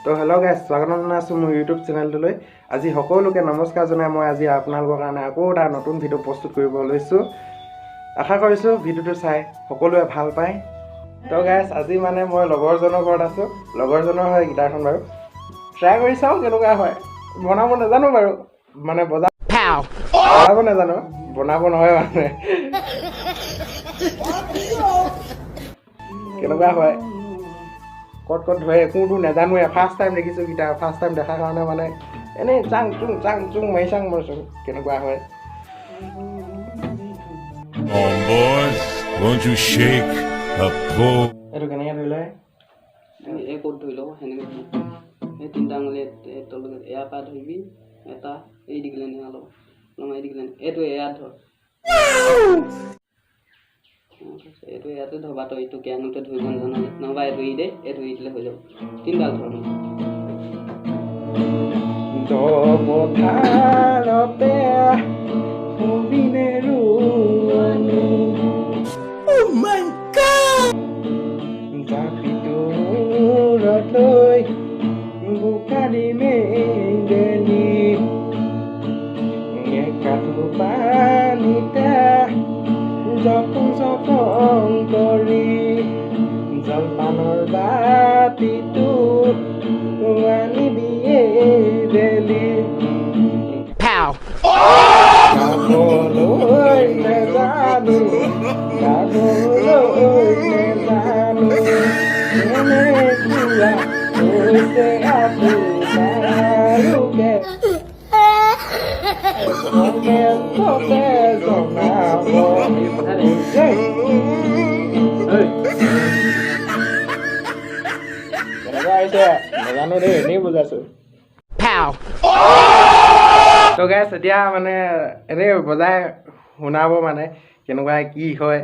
তো hello' guys, স্বাগতম জনাইছোঁ মোৰ ইউটিউব চেনেলটোলৈ। আজি সকলোকে নমস্কাৰ জনাই মই আজি আপোনালোকৰ কাৰণে আকৌ এটা নতুন ভিডিঅ' প্ৰস্তুত কৰিব লৈছোঁ। আশা কৰিছোঁ ভিডিঅ'টো চাই সকলোৱে ভাল পায়। তো গাইজ, আজি মানে মই লগৰজনৰ ঘৰত আছোঁ। লগৰজনৰ হয় গীটাৰখন বাৰু, ট্ৰাই কৰি চাওঁ কেনেকুৱা হয়। বনাব নাজানো বাৰু, মানে বজাব নাজানো, বনাব নহয়, মানে কেনেকুৱা হয়, ক'ত ক'ত ধৰে একোতো নাজানোৱে। ফাৰ্ষ্ট টাইম দেখিছোঁ গীটাৰ, ফাৰ্ষ্ট টাইম দেখাৰ কাৰণে মানে এনেই চাং চুং চাং চুং মাৰি চাং মইচোন কেনেকুৱা হয়। On, boys, won't you shake a pull? এইটো কেনেকৈ ধৰিলে? এই ক'ত ধৰি ল'ব সেনেকৈ ধৰি। এই তিনিটা আঙুলি এই তললৈ ইয়াৰ পৰা ধৰিবি। এটা এই দীঘলে নে অলপ অলপ এই দীঘলে নে, এইটো ইয়াত ধৰ। এইটো ইয়াতে ধৰবা তই। এইটো জ্ঞানতে ধৰিব নাজান, নহ'বা এইটো এৰি দে, এইটো এৰি দিলে হৈ যাব। তিনিডাল ধৰ মানে। পথাৰতে সুবিনে ৰোৱনী, জাপিটো মূৰত লৈ বোকা দিমে বেলি, একাঠু পানীতে জপং জপং কৰি জলপানৰ বাতিটো আনিবি বেলি। গাবলৈ নেজানো, গাবলৈ নেজানো, কেনেকুৱা হৈছে আপোনালোকে কমেণ্টতে জনাব দেই। ঐ, কেনেকুৱা হৈছে নাজানো দেই, এনেই বুজাইছোঁ। তো গাইছ, এতিয়া মানে এনেই বজাই শুনাব, মানে কেনেকুৱা কি হয়,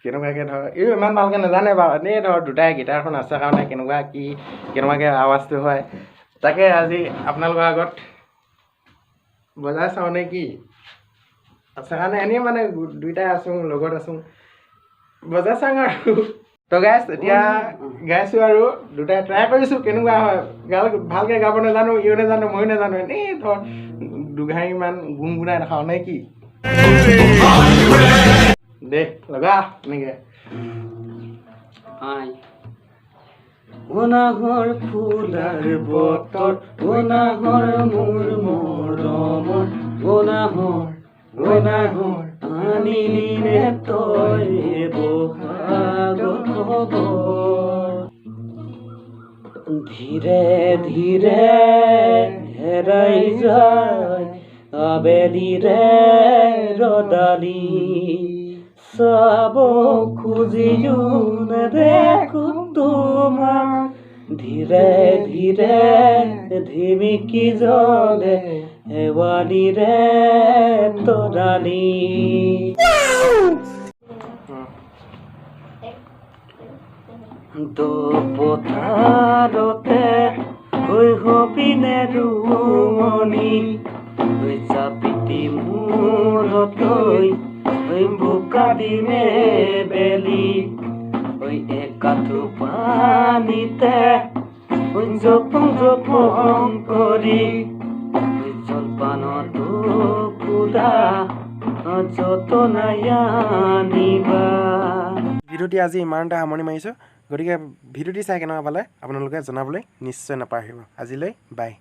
কেনেকুৱাকৈ ধৰ। এই ইমান ভালকৈ নাজানে বাৰু, এনেই ধৰ দুটাই গীটাৰখন আছে কাৰণে কেনেকুৱা কি, কেনেকুৱাকৈ আৱাজটো হয়, তাকে আজি আপোনালোকৰ আগত বজাই চাওঁ নে কি। আছে কাৰণে এনেই মানে দুইটাই আছোঁ, লগত আছোঁ, বজাই চাওঁ আৰু। তো গাইছ, এতিয়া গাইছোঁ আৰু দুটাই ট্ৰাই কৰিছোঁ কেনেকুৱা হয়। গাল ভালকৈ গাব নাজানো, ইও নাজানো, ময়ো নাজানো। এনেই ধৰ দুঘাঁৰিমান গুণগুণাই দেখাওঁ নে কি। দে লগা এনেকৈ। আই অনাহৰ ফুলাৰ বতৰ, অনাহৰ মোৰ মৰমৰ, অনাহৰ অনাহৰ আনিলি নে তই বহাগৰ খবৰ। ধীৰে ধীৰে হেৰাই যায় আবেলিৰে ৰদালি, চাব খুজিও নেদেখো তোমাক। ধীৰে ধীৰে ধিমিকি জ্বলে শেৱালিৰে তৰালি। পথাৰতে ঐ হবিনে ৰোৱনী, ঐ জাপিটি মূৰত লৈ ঐ বোকা দিমে বেলি, ঐ একাঠু পানীতে ঐ জপং জপং কৰি ঐ জলপানত টোপোলা যতনাই আনিবা। ভিডিঅ'টি আজি ইমানতে সামৰণি মাৰিছোঁ। গতিকে ভিডিঅ'টি চাই কেনেকুৱা পালে আপোনালোকে জনাবলৈ নিশ্চয় নাপাহৰিব। আজিলৈ বাই।